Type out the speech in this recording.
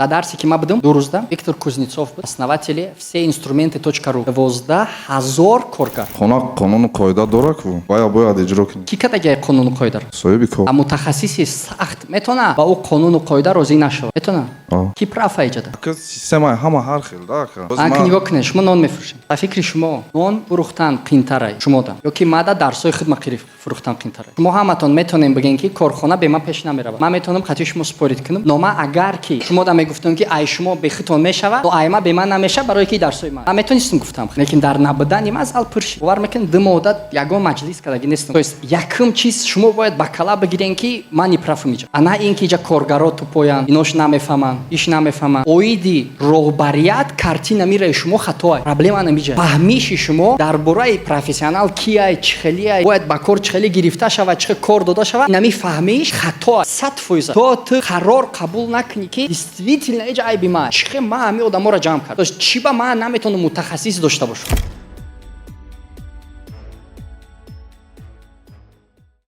Дар дарсе, ки ман будам 2 рӯзда, Виктор Кузнецов буд, основатели всеинструменты.ру, 12 000 коргар. Хона қонуну қоида дора ку, вая бояд иҷро кунӣ. Кӣ кадагиай қонуну қоидаро? Соҳиби кор. А мутахассиси сахт метавона ба ӯ қонуну қоида розӣ нашавад? Метавона? О. Ки прав иҷода? Ака, системаи ҳама ҳар хел да, ака. Боз Анки ман- нигоҳ кунед, шумо нон мефурӯшед. Ба фикри шумо, нон фурӯхтан қиинтарай шумода ё ки мада дарсҳои хидма қири фурӯхтан қиинтарай? Шумо ҳаматон метавонем бигӯем, ки корхона бе ман пеш намеравад. Ман метавонам хати шумо спорить кунам, но ман агар ки шумода мегуфтам, ки ай шумо бехитон мешавад, то ай ма бе ман намешавад, барои ки дарсҳои ман метонистам гуфтам, лекин дар набудани ман зал пур шид. Бовар мекунед, 2 моҳда ягон маҷлис кардагӣ нестам. То есть якум чиз, шумо бояд ба кала бигирен, ки ман неправ ам иҷа, а на ин ки иҷа коргаро тупоянд, инош намефаҳманд, иш намефаҳманд. Оиди роҳбарият картина мираи шумо хатоа, проблема намиҷа. Фаҳмиши шумо дар бораи профессионал кияй, чӣ хелияй, бояд ба кор чӣ хеле гирифта шавад, чӣ хел кор дода шавад, инами фаҳмиш хатоа 100%. То ту қарор қабул накунӣ, ки действительно иҷа айби ман, чӣ хел ман ҳамин одаморо ҷамъ кард, то есть чӣ ба ман наметавонам мутахассис дошта бошам.